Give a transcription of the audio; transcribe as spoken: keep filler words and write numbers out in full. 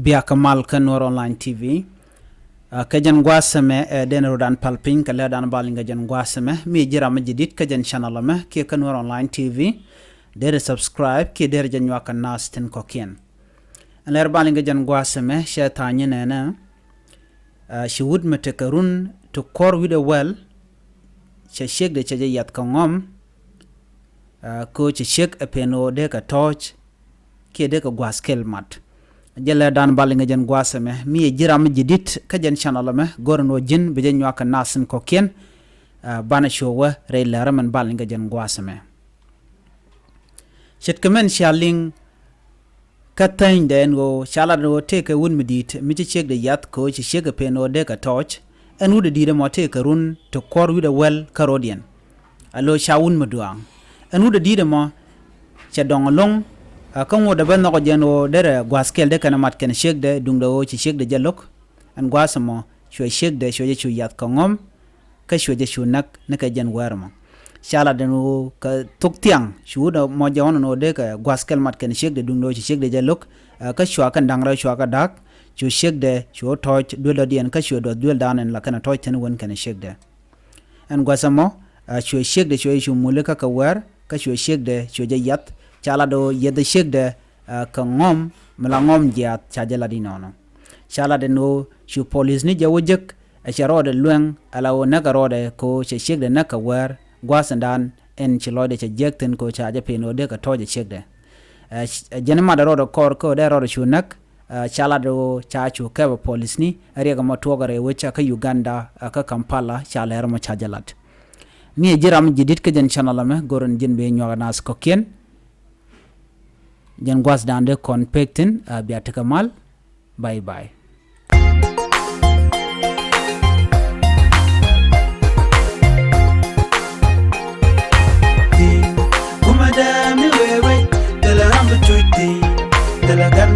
Bia kä mal kä Nuer Online T V. Kä jɛn gua̱a̱th ɛmɛ ɛ den rɔ dan pal piny kɛ lɛ dan bal in kɛ jɛn gua̱a̱th ɛmɛ mi ji̱ ram mi ji̱ dit kä jɛn channel ɛmɛ kiɛ kä Nuer Online T V. Derɛ subscribe kiɛ derɛ jɛ nyuak kɛ nath tin kɔ̱kiɛn. Ɛn lɛr bal in kɛ jɛn gua̱a̱th ɛmɛ cɛ tha̱a̱ny nɛnɛ. Ci wut mi tekɛ run ti kuɔr wi̱cdɛ wäl. Cɛ ciekdɛ cɛ jɛ yath kɛ ŋɔm. Kä cɛ ciek ɛ pen ɣöö dee kɛ tɔ̱ɔ̱c kiɛ dee kɛ gua̱a̱th kɛl mat. Jɛ lɛ dan bal in kɛ jɛn gua̱a̱th ɛmɛ mi ɛ ji̱ ram mi ji̱ dit kä jɛn channel ɛmɛ go̱r ɛn ɣöö ji̱n bi jɛ nyuak kɛ nath in kɔ̱kiɛn. Banɛ cuɛ wä rɛy lɛr ɛmɛn bal in kɛ jɛn gua̱a̱th ɛmɛ. Ce̱tkɛ mɛn cia liŋ kä thänydɛ ɛn ɣöö ca lat ɛn ɣöö tëëkɛ wut mi di̱i̱t mi ci ciekdɛ yath kɛ ɣöö ci ciek ɛ pen ɣöö dee kɛ tɔ̱ɔ̱c. Ɛn wut ɛ di̱i̱t ɛmɔ tëëkɛ run ti kuɔr wi̱cdɛ wäl kä rɔ̱diɛn. Alo ca wut mi duaaŋ. Ɛn wut ɛ di̱i̱t ɛmɔ cɛ dɔ̱ŋ ɛlɔ̱ŋ. Kä ŋot ɛ bä nhɔk ɛ jɛn ɣöö derɛ gua̱a̱th kɛl dee kɛn ɛ mat kɛn ciekdɛ duundɛ ɣöö ci ciekdɛ jɛ lo̱k. Ɛn gua̱a̱th ɛmɔ cuɛ ciekdɛ cuɛ jɛ cu yath kɛ ŋɔ̱m. Kä cuɛ jɛ cu näk ni kɛ jɛn wäär ɛmɔ. Ca lat ɛn ɣöö kɛ thok thiaŋ cu wut ɛmɔ jɛ ɣɔn ɛn ɣöö dee kɛ gua̱a̱th kɛl mat kɛn ciekdɛ duundɛ ɣöö ci ciekdɛ jɛ lo̱k. Kä cua kɛn da̱ŋ rɛw cua kɛ da̱a̱k. Cu ciekdɛ cu tɔ̱ɔ̱c duel dɔ̱diɛn kä cuɛ duɔth duel da̱a̱n ɛn la kɛn ɛ tɔ̱ɔ̱c thi̱n wän kɛn ciekdɛ. Ɛn gua̱a̱th ɛmɔ cuɛ ciekdɛ cuɛ cu muli kä kɛ wäär kä cuɛ ciekdɛ cuɛ jɛ yath. Ca lat ɣöö yɛth ɛ ciekdɛ kɛ ŋɔ̱m mi la ŋɔ̱m jiaath ca jɛ lat inɔnɔ. Ca lat ɛn ɣöö cu polisni jɛ wä jek ɛ cɛ rɔɔdɛ luɛŋ ala ɣöö näk ɛ rɔɔdɛ kɛ ɣöö cɛ ciekdɛ näk kɛ wäär gua̱a̱th ɛn dan ɛn ci lɔcdɛ cɛ jiäk thi̱n kɛ ɣöö ca jɛ pen ɣöö dee kɛ tɔ̱ɔ̱c ɛ ciekdɛ. Ɛ jɛn mat ɛ rɔɔdɛ kɔr kä ɣöö dee rɔɔdɛ cu näk. Ca lat ɣöö ca cu kɛp ɛ polisni ɛ riɛk ɛmɔ tuɔɔk ɛ rɛy wec kä Uganda kä Kampala ca lɛr ɛmɔ ca jɛ lat. Mi ɛ ji̱ ram ji̱ dit kä jɛn channel ɛmɛ go̱r ɛn ji̱n bi nyuak ɛ nath kɔ̱kiɛn. Jɛn gua̱a̱th dan dee kɔn pek thi̱n a bia tekɛ mal. Bye bye. Kuma dɛ mi wee wee tɛlɛ ram bi tuc thi̱n tɛlɛ gan